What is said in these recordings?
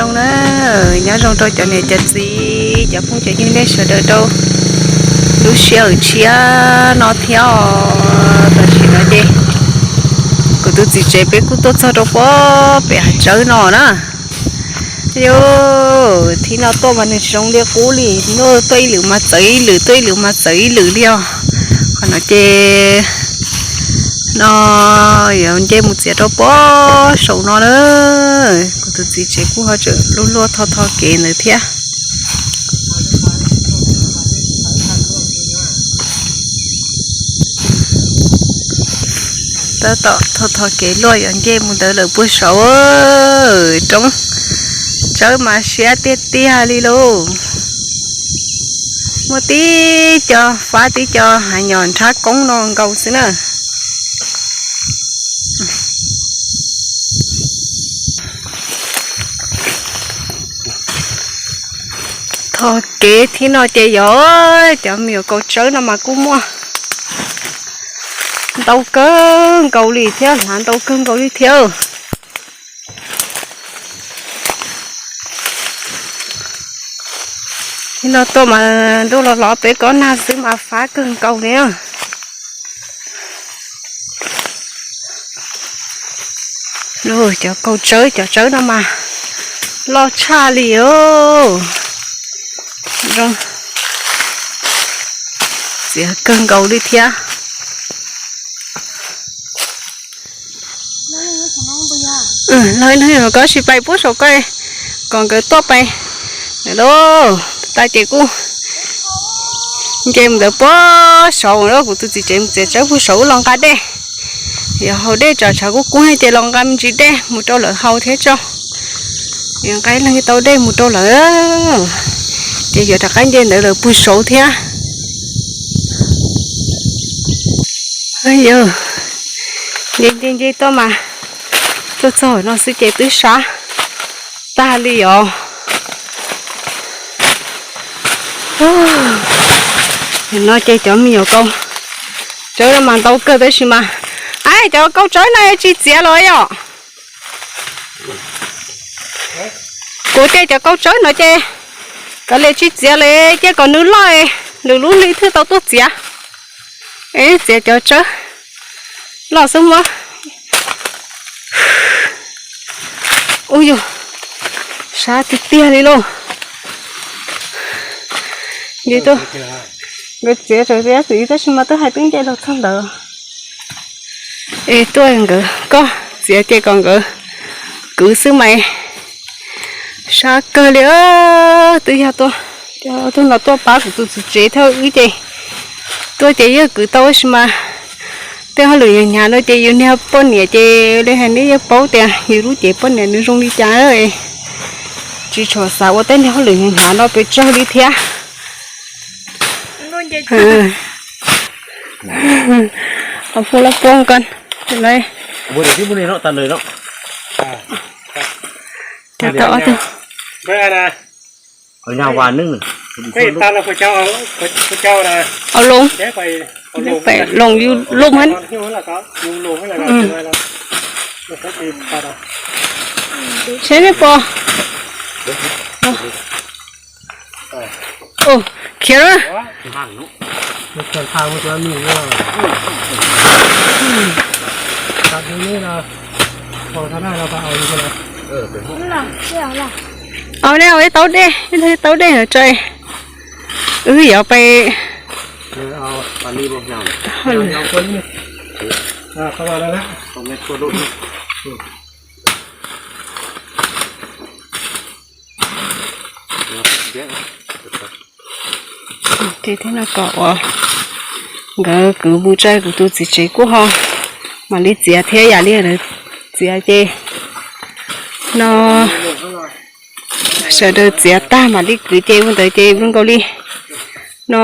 Zoo na, nyob zoo rau cov niam cov txiv, cov phooj cov ywg nej sawv daws rau lub sij hawm tshiab no thiab os. Tam sim no ces kuv tus txiv tsev peb kuj tuaj txog rau pob pem hav tsawb no na. Yus, thib no tuaj mas nws tsis zoo li qub li, tuaj ib lwm mas txawv ib lwm, tuaj ib lwm mas txawv ib lwm li os. Qhov no ces no yuav nce mus txiav rau pob saum no na. Kuv tus txiv tsev kuj ho tseem luaj luaj tho tho kev ntawd thiab. Tab tom tho tho kev luaj yuav nce mus ntawd lawm puag saud. Roob tsawb mas siab tiag tiag li lauj. Muaj tib co fab tib co hav nyom nrhab koob no nkaus xwb na. Tho kev thib no ces yog cov me nyuam kaus tsawb no mas kuj muaj ntau kawg nkaus li thiab, hlav ntau kawg nkaus li thiab. Thib no tuaj mas ntuj los los peb kob nag xwb mas fab kawg nkaus li. Cov kaus tsawb, cov tsawb no mas loj tshaj li os. Zoo, txiav kawg nkaus li thiab. Los no koj sim pais puag saum ko, kom nkawd tuaj pais ntawd lauj. Tas ces kuj nce mus ntawd puag saud, kuv tus txiv tsev mus txiav tsawb puag saud los nqa dej. Yog haus dej tsam tshav kub kub ces los nqa me ntsis dej mus rau lawv haus thiab tso. Yog nqa ib leeg tau dej mus rau lawm, ces yuav rov qab nce ntawd lawm puag saud thiab. Yog nce nce nce tuaj mas tuaj txog no xwb ces twb sab tag li os. No ces cov me nyuam kaus tsawb no mas ntau kawg tab sis mas, a, cov kaus tsawb no tsis txiav los yom? Kuv tias cov kaus tsawb no ces kav liam tsis txiav li, cia kom nws loj, nws lub hli thiaj tau tuaj txiav. Es txiav cov tsawb loj xwb muab. Ub yus, sab tiag tiag li lauj. Nce tuaj, nkawd txiav tsawv txiav txiv tab sis mas twb hais twb nce los txog ntawd. Es tuaj nkawd, koj txiav ces kom nkawd kwv xwb mas. Sab kawg li, twb yog tuaj, tuaj no tuaj pab kuv tus txiv tsev thiab wb ces tuaj ces yeej kwv tau tab sis mas tej hauj lwm hnyav hnyav no ces yus niag poj niam ces li hais neb yeej paub tias yus lub cev poj niam nws zoo li cas. Tsis tshua xav ua tej niag hauj lwm hnyav hnyav no pes tsawg li thiab. Au pua lab pua ko. Au loo, pem loo yus loo heev. Saib nej pom. Khiav na. Au, nej ua ib taub dej, ib taub dej no tso. Wb yuav pais. Ces thiab no kom uas nkawd kwv mus tso, kuv tus txiv tsev kuj ho mam li txiav thiab, yam li lawv txiav ces no sawv daws txiav tag mam li kwv ces ua ntawd ces zoo nkaus li no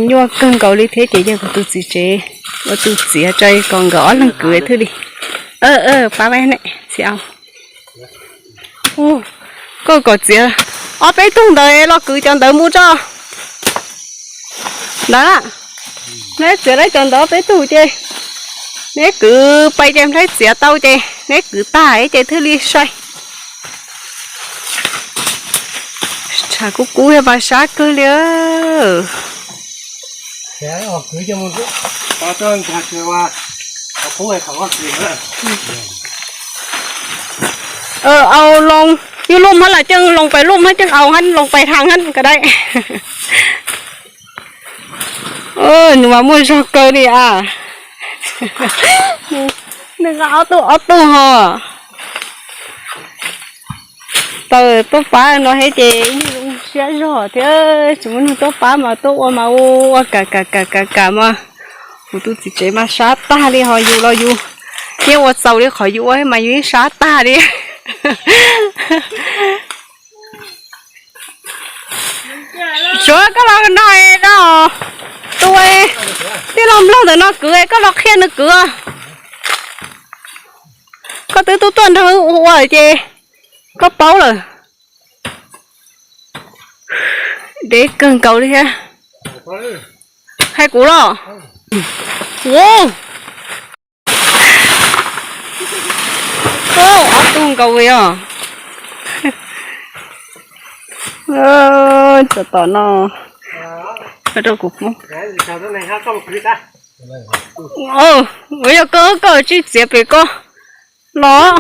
nyuaj kawg nkaus li thiab ces yog kuv tus txiv tsev ua tus txiav tso kom nkawd ob leeg kwv thiaj li. Pab ne txiv au. Koj kom txiav ob peb tug ntawd los kwv cov ntawd mus tso. Ntawd, neb txiav lawm cov ntawd ob peb tug ces neb kwv pais ces neb txiav tau ces neb kwv tag ces thiaj li sai. Tham kub kub yog mas sab kawg li. Au loo, yus lub hab las ceej loo pais lub hab ceej au hab loo pais thaj hab ka dai. Nws mas muaj zog kawg li as. Nws nqa ob tug ob tug ho. Tau tuaj pab no thiab ces ib niag zoo siab zog thiab tsis muaj neeg tuaj pab mas tuaj ua mas ua kam kam kam kam kam mas kuv tus txiv tsev mas sab tag li ho yus los yus yeej ua txaus li qhov yus ua mas yus yeej sab tag li. Suav koj los no no, tus tij laug nplog ntawm no kwv koj los qhia nws kwv. Koj twb tub tuaj nrog wb ua ces koj paub lawm. Deb kawg nkaus li thiab. Hais kuv los. Ob tug nkaus li os. Tsov tom no. Rau kuv pub. Ua yog koj koj tsis txiav pem koj los.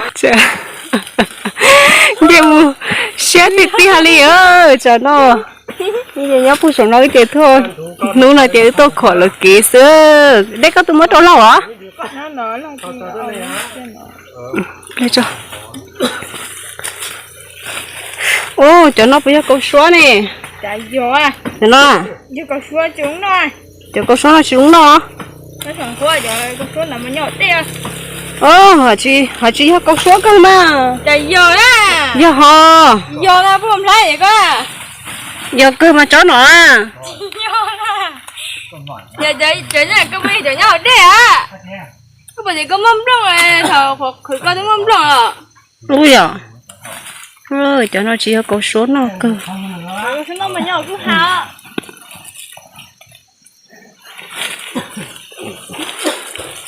Nce mus siab tiag tiag li os tsov no. Nyob puag saum no ces tuaj, hnub no ces wb tuaj khuam lawv kev xwb. Deb koj twb muab rau lauj os. Ub, cov no puas yog kaus suab ne? Cov no, cov kaus suab no tsis zoo noj. Hos tsis yog kaus suab kawg mas. Yog ho. Yog kawg mas tsob no. Koj puas tias koj muaj nplooj, thaum qhwv koj twb muaj nplooj os. Ub yom, cov no tsis yog kaus suab noj kawg.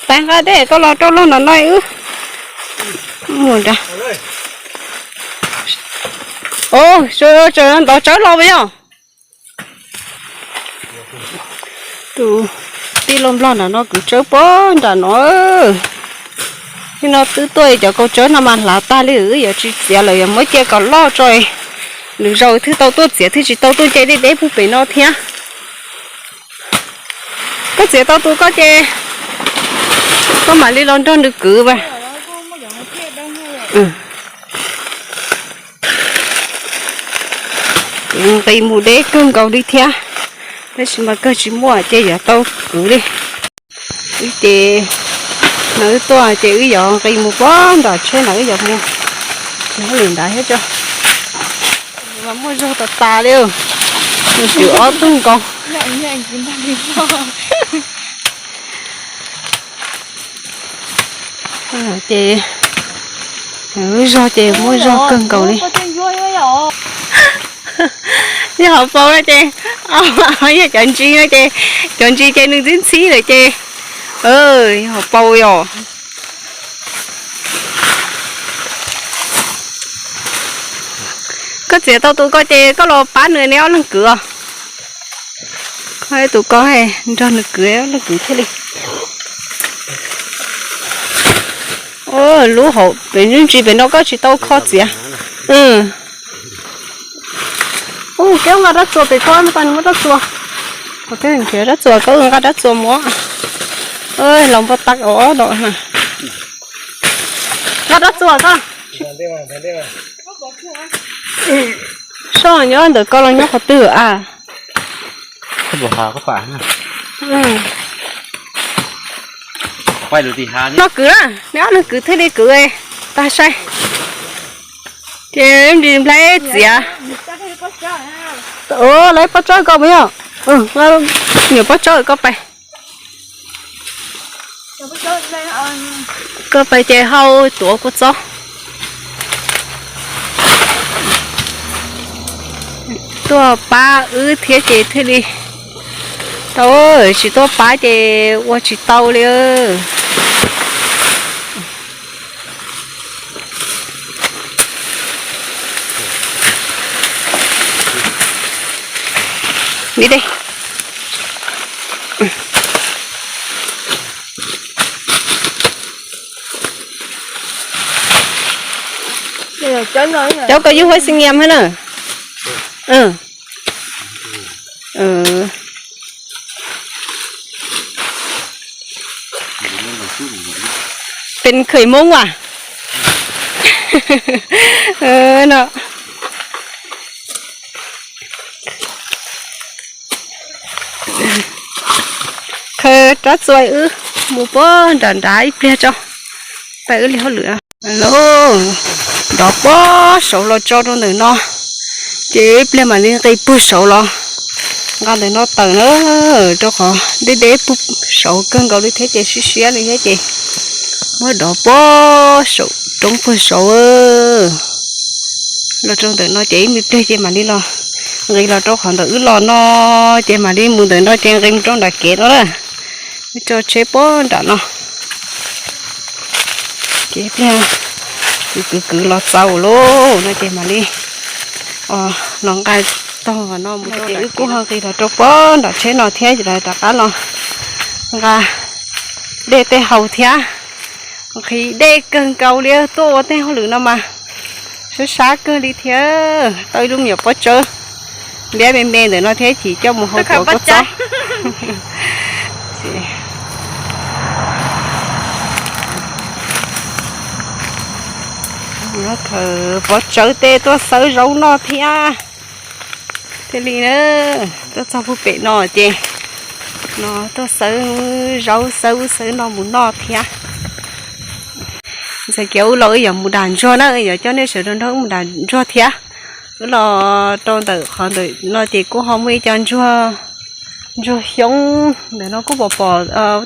Tais nqa dej koj los rau log no no wb mus nrad. Ov, ntov tsawb los puas yog? Tus tij laug nplog nram no kwv tsawb puag nram no. Nim no twb tuaj cov kaus tsawb no mas hlav tag li, wb yuav tsis txiav lawm, yuav muab cia kom loj tso, lwm zaus thiaj tau tuaj txiav, thiaj tsis tau tuaj nce deb deb puag pem no thiab. Koj txiav tau tus koj ces koj mam li los nrog nws kwv as. Nqis mus deb kawg nkaus li thiab, tab sis mas kawg tsis muaj ces yuav tau kwv li. Wb ces, no wb tuaj ces wb yuav nqis mus puag nram tsheb no, wb yuav mus hauj lwm nrad thiab tso. Mas muaj zog tas tas li, nws twb ob tug nkaus. Ces zog ces muaj zog kawg nkaus li. Yog hauv paus no ces, yog cov ntsis no ces, cov ntsis ces nws ntxhib ntxhib lawm ces, yog hauv paus yom. Koj txiav tau tus koj ces koj los pab nws, neb ob leeg kwv os. Koj tus koj nrog nws kwv, ob leeg kwv thiaj li. Lub hauv pem ntsis pem no koj tsis tau kho txiav. Ub, koj nqa rab txuas pem koj, nws muab rab txuas. Koj nrhiav rab txuas, koj nqa rab txuas muab. Los npau taws os no. Nqa rab txuas koj. Soj nyob ntawm koj los nyob qhov twg a? No kwv na, neb ob leeg kwv thiaj li kwv tag saib. Ces nplis nplhaib txiav. Lawv pob tsob koj puas yog? Nyuam pob tsob koj pais. Koj pais ces hau tuav kua txob. Tuaj pab wb thiab ces thiaj li tau, tsis tuaj pab ces ua tsis tau li. Li dej. Cháu có dư hơi xinh em hơn à? Ừ. Ừ. Peb khơi Hmoob à? Ờ, no. Khơi rab txua wb mus puag nram nrad ib pliag tso, pab wb li hauj lwm. Los, nrov puag saud los tso rau ntawm no, ces ib pliag mam li nqis puag saud los nqa ntawm no tawm na, rau qhov deb deb puag saud kawg nkaus li thiab ces siab siab li thiab ces muab nrov puag saud roob puag saud los rau ntawm no ces ib me pliag ces mam li los nqis los rau qhov ntawm wb los no, ces mam li mus ntawm no ces nqis mus rau nram kev no na. Wb tso tsheb puag nram no. Ces pliag kwv kwv kwv los txaus lauj no ces mam li los nqa tog no mus ces wb kuj ho nqis los rau puag nram tsheb no thiab ces lawv rov qab los nqa dej tej haus thiab. Nqhis dej kawg nkaus li, tuaj ua tej hauj lwm no mas sab sab kawg li thiab. Tau ib lub me nyuam pob tsawb liab me me ntawm no thiab chim coj mus hau tuav kua txob. Khaws pob tsawb tej tuaj xawb zaub noj thiab. Thiaj li na, tuaj txog puag pem no ces no tuaj xawb zaub xawb ub xawb no mus noj thiab. Ntxhais kiav wb los wb yuav mus dam ntsuag na, yuav coj nej sawv daws nrog wb mus dam ntsuag thiab. Wb los rau ntawm qhov ntawm no ces kuj ho muaj ib co ntsuag, ntsuag xyoob ntawm no kuj pom pom,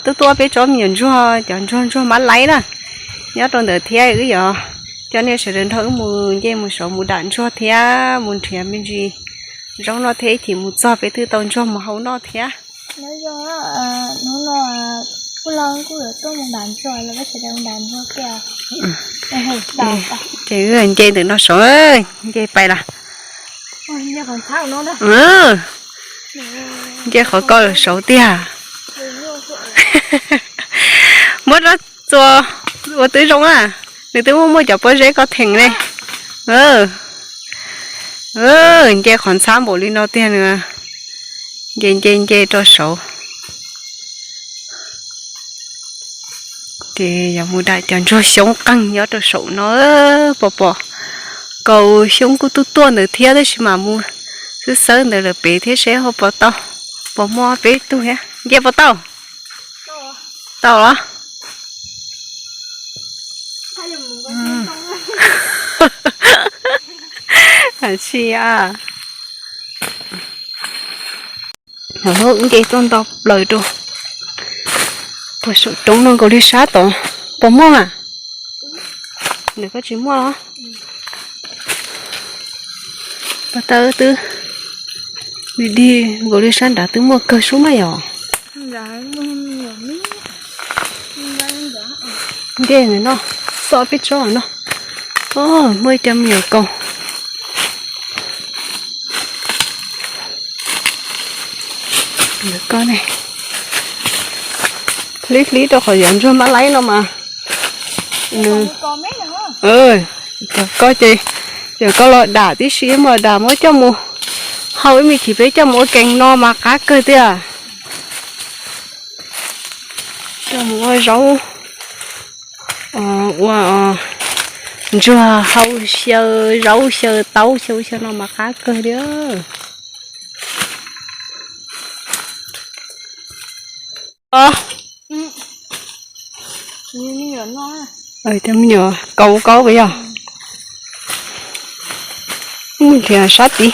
twb tuaj peb tsob me nyuam ntsuag, cov ntsuag ntsuag mab laib na, nyob rau ntawd thiab. Wb yuav coj nej sawv daws nrog wb mus nce mus saud mus dam ntsuag thiab mus nrhiav me ntsis zaub noj thiab ib chim mus txog peb twb tau ntsuag mus hau noj thiab. Ces wb nce ntawm no saud, nce pais lawm. Nce qhov ko lawm saud tiag. Muab rab txua ua twb zoo na, nws twb muaj muaj cov pob zeb ko theem ne. Nce qhov ntxhab npaum li no tiag nws. Nce nce nce rau saud. Ces yuav mus dam cov ntsuag xyoob qeeg nyob rau saum no, pom pom kaus xyoob kuj tuaj tuaj ntawd thiab tab sis mas mus xwb xawb ntawd lawm pem thiab seb ho puas tau, puas muaj peb tug thiab. Nce puas tau? Tau los? Hais tsis a. Nce tuaj nto plaws rau puag saum roob no nkaus li sab tod, puas muaj mas? Ntawm koj tsis muaj los? Puag ta twb dig dig nkaus li sab nrad twb muaj kawg sub mas yog. Nce ntawm no, xoj peb tsob no. Muaj ib co me nyuam kaus. Hlib hlib rau qhov yog ntsuag mab laib no mas nws, cov ko ces, cov ko los dam tib si mas dam muab coj mus hau ib me chim peb coj mus ua kees no mas qab kawg tiag. Coj mus ua zaub, ua ntsuag hau xyaw, zaub xyaw, taub xyaw, xyaw no mas qab kawg li. Cov me nyuam kaub kaub puas yog? Mus nrhiav sab tid.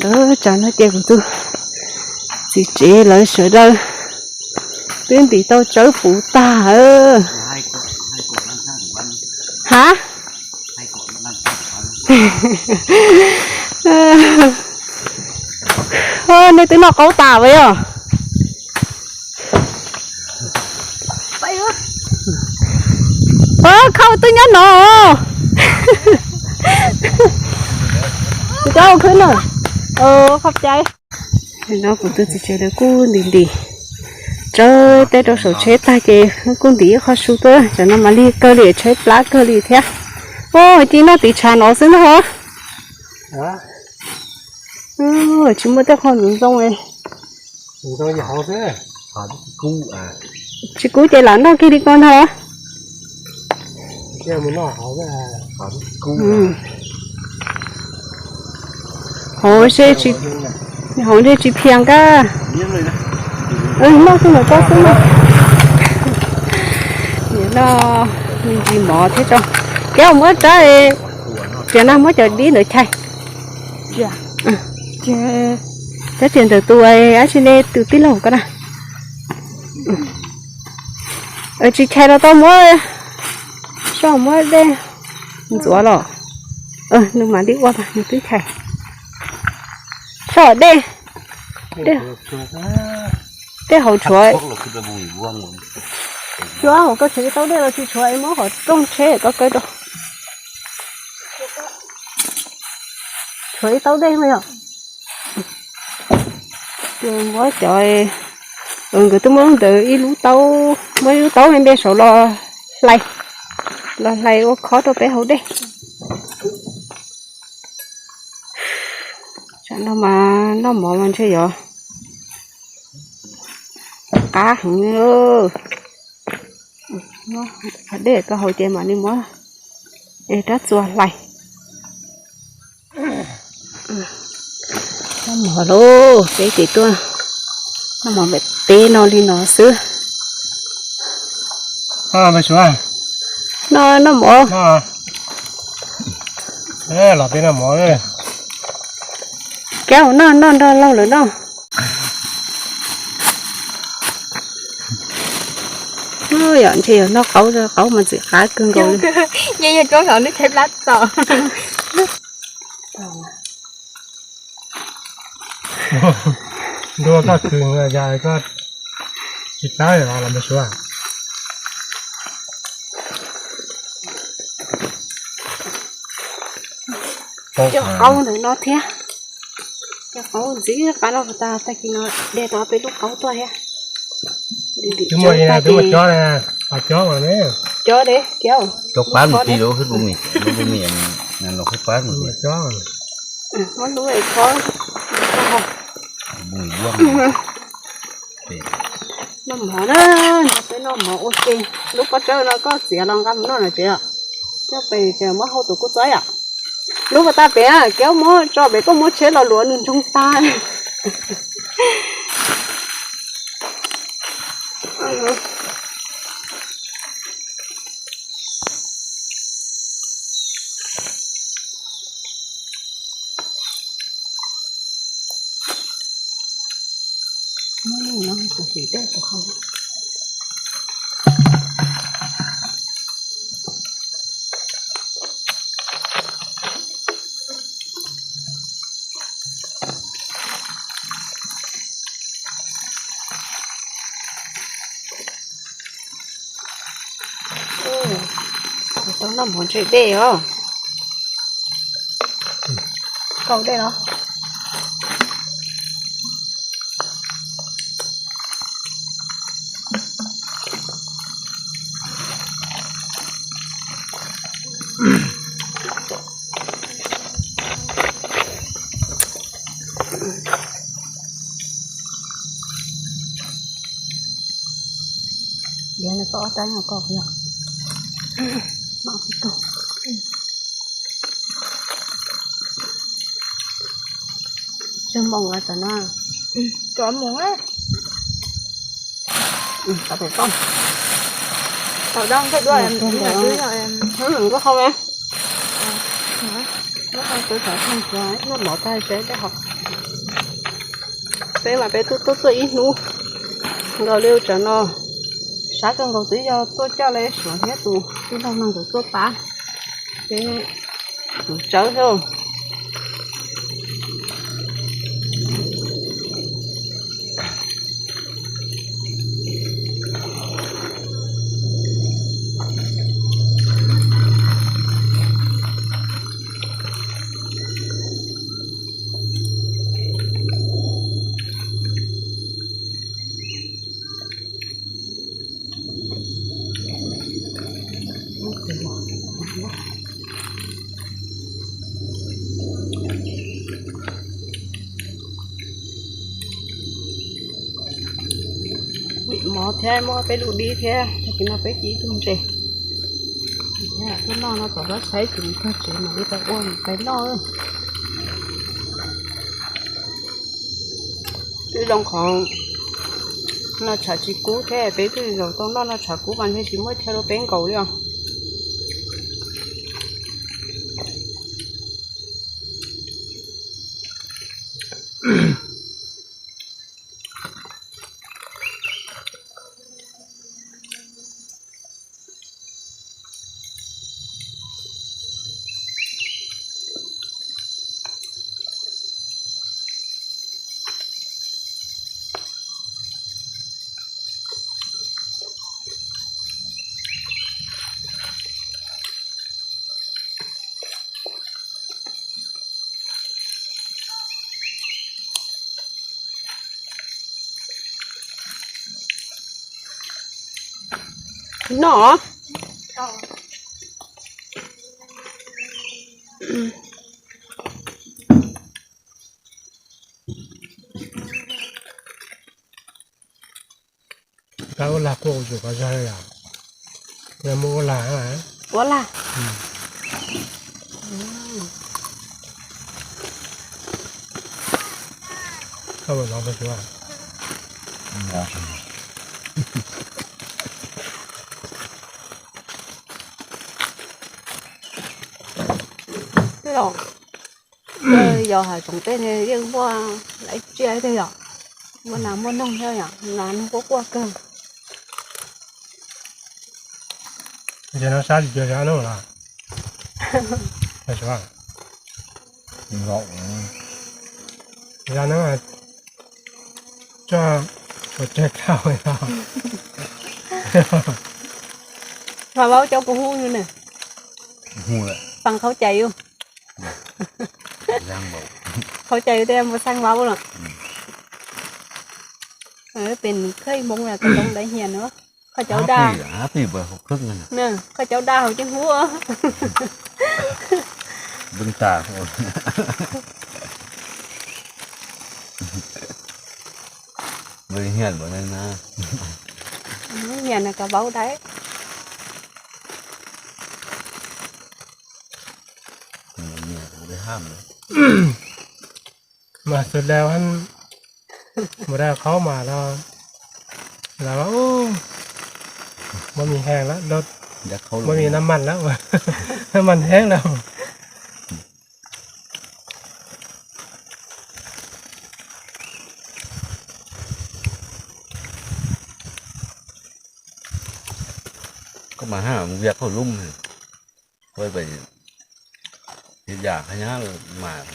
Lawv tsam no ces kuv tus txiv tsev lawv sawv daws twb ntim tau tsawb puv tag. Ha, nej twb noj qaub tas as yog? Khau twb nyob no. Cov khwb na. Khov cai. No kuv tus txiv tsev lawv kuj ntim ntim tsawb teb rau saum tsheb tag ces kuj ntim ib qho su tuaj, tsam no mam li kawg li, tshaib plab kawg li thiab. Ua ci noj tiv tshav no xwb ntag. Tsis muaj tej qho ntxoov ntxoo li. Tsis kub ces lam noj kiag li ko ntag. Hauv ntshe tsis, hauv ntshe tsis phias nkaj. Noj xwb ntawm koj xwb na. Noj me ntsis mov thiab tso. Kev muab rab, tias no muab cov dib ntawd chais. Tab sis ntawm tus dab tsi ne, tus tij laug ko na. Tsis chais los tau, muab, soj muab dej ntxuav los. Nws mam li ua mas nws twb chais. Soj dej, dej hauv tshuav. Tshuav hauv koj tshuav ib taub dej los tsis tshuav es muab qhov rooj tsheb koj kaw rau. Tshuav ib taub dej no yom. Ces muab cov, nkawd twb muab ntawd ib lub taub, muab ib lub taub me me saud los hlais, los hlais ua khob rau peb haus dej. Tsam no mas noj mov mas ntshe yuav qab heev li. Dej koj haus ces mam li muab rab txuas hlais. Noj mov lauj, peb ces tuaj noj mov pem teb no li no xwb. Noj, noj mov. Los peb noj mov. Kav noj, noj nrog laug lawv noj. Yog ntshe yog noj qaub, qaub mas ntxim qab kawg nkaus li. Yeej yog tsoob hov nws tshaib plab txaus. Ntua koj khwv yog koj tsis plab los mas suav. Cov qaub ntawm no thiab. Cov qaub ntxim qab no tas, tag kis no de tau peb lub qaub tuaj thiab. Twb muaj, twb muaj cob, cob mas ne. Cob de, cob. Cob pab mus ti lub, lub mi, lub mi, lub cob. Muab lub es cob. Noj mov na, nrog peb noj mov ua ke. Lub pob tsawb no koj txiav los nqa mus noj na tsev os. Coj pem tsev muab hau tus kuj txob yom. Lub pas tas pem, kev muab tso pem koj muab tsheb los luav nws ntsoog tag. Tau noj mov ntse dej os. Kaus dej los. Diav no koj ob rab no koj yog. Tsawg moos lawm tam no? Cov moos. Tau dab ntsej dua. Koj qhau me. Noj mov tag seb peb ho, peb mas peb tuaj tuaj ib hnub nkaus li tsam no. Sab kawg nkaus twb yog tuaj coj li Suav thiab tus tij laug no nkawd tuaj pab peb tus tsawb xwb. Mov thiab muab peb lub dib thiab, tag kis no peb cia ib tug ntses. Tuaj noj no tom qab saib tsis mus txog tsev mam li pais ua mus pais noj. Twb zoo qhov no tshav tsis kub thiab, peb twb zaum tau noj no tshav kub mas ntshe tsis muaj chaw rau peb nkaum li os. Noj. Koj ua lag kuj ua tsum koj zog yom. Yog muaj ua lag. Ua lag. Koj ua no koj xyuas. Yog hav zoov tej yeej muaj lawv tsiaj tej yom, muaj nas muaj noog thiab yom, nas noog quaj quaj kawg. Ces no sab tsis cuag zab no los? Zab no tso, ua tseg tau. Mas vaub cov puas hu ne? Pab qhaub cais. Qhaub cais tej mus xaj vaub los. Pem nws khawb ib hmoob los koj cov dai hias no. Koj cov daj. Koj cov daj hauv cov hub. Hias no koj vaub dai. Mas xws li mus da qhaub mas los, los muaj mis heev lawm, muaj mis nas mas lawm, nas mas heev lawm. Koj mas haj mus vias qhov lub, koj yam qhov nyab mas.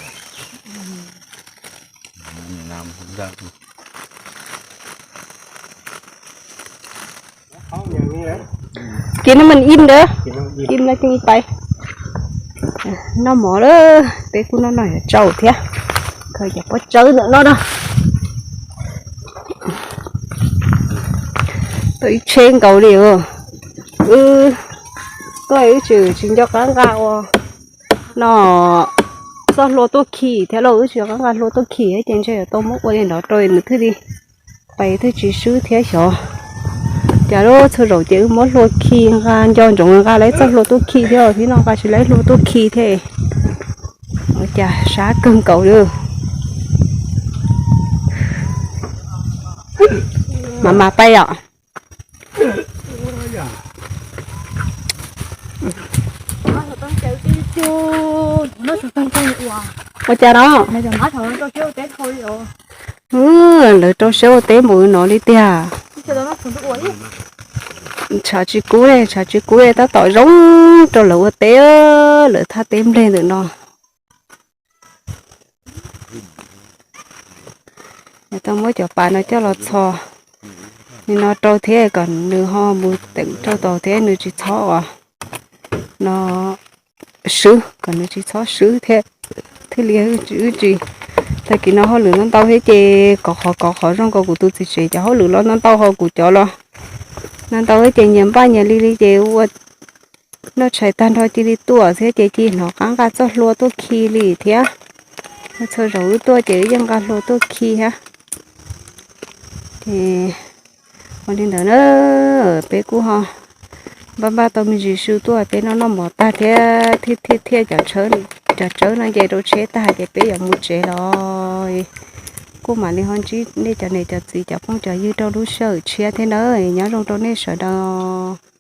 Kis no mas im ntawd, im no ces pais noj mov lawm. Peb kuj noj noj yuav tsaus thiab, khaws cov pob tsawb ntawm no na. Tau ib tsheb nkaus li. Wb, koj wb tsis, tsis nco qab nqa ua no txoj hlua tuaj khi thiab lauj, wb tsis nco qab nqa hlua tuaj khi ces ntshe yuav tau muab ua li ntawd rau nws thiaj li pais thiaj tsis swb thiab xyov. Cas lub txhua zaus ces wb muab hlua khi nqa nco ntsoov nqa lawv txoj hlua tuaj khi thiab, thiab no nqa tsis lawv hlua tuaj khi thiab. Ua cas sab kawg nkaus li. Mas mas pais os. Ua cas no? Lawv rau siab ua teb mus no li tiag. Tshav tsis kub li, tshav tsis kub li, tab tom zoo rau lawv ua teb, lawv thaj teb nplej ntawm no. Tau muab cov pas no coj los txhos li no rau thiab kom nws ho mus teem rau tau thiab nws tsis txhob uas no swb, kom nws tsis txhob swb thiab. Thiaj li wb tsis, tag kis no hauj lwm no ntau thiab ces kov qhov kov qhov zoo nkaus kuv tus txiv tsev cov hauj lwm los no ntau ho kuv cov los no ntau thiab ces nyias npaj nyias li li ces ua noj tshais tag nrho cia li tuaj thiab ces cia hnov qab nqa txoj hlua tuaj khi li thiab. Txhua zaus wb tuaj ces wb yeej nqa hlua tuaj khi thiab. Ces Ua li ntawd na, peb kuj ho npaj npaj tau me ntsis su tuaj, peb noj noj mov tag thiab thiaj thiaj thiaj cov tsawb, cov tsawb no nce rau tsheb tag ces peb yuav mus tsev los. Kuj mam li ho ntsib nej cov niam cov txiv cov phooj cov ywg rau lub sij hawm tshiab thiab nawb, nyob zoo rau nej sawv daws.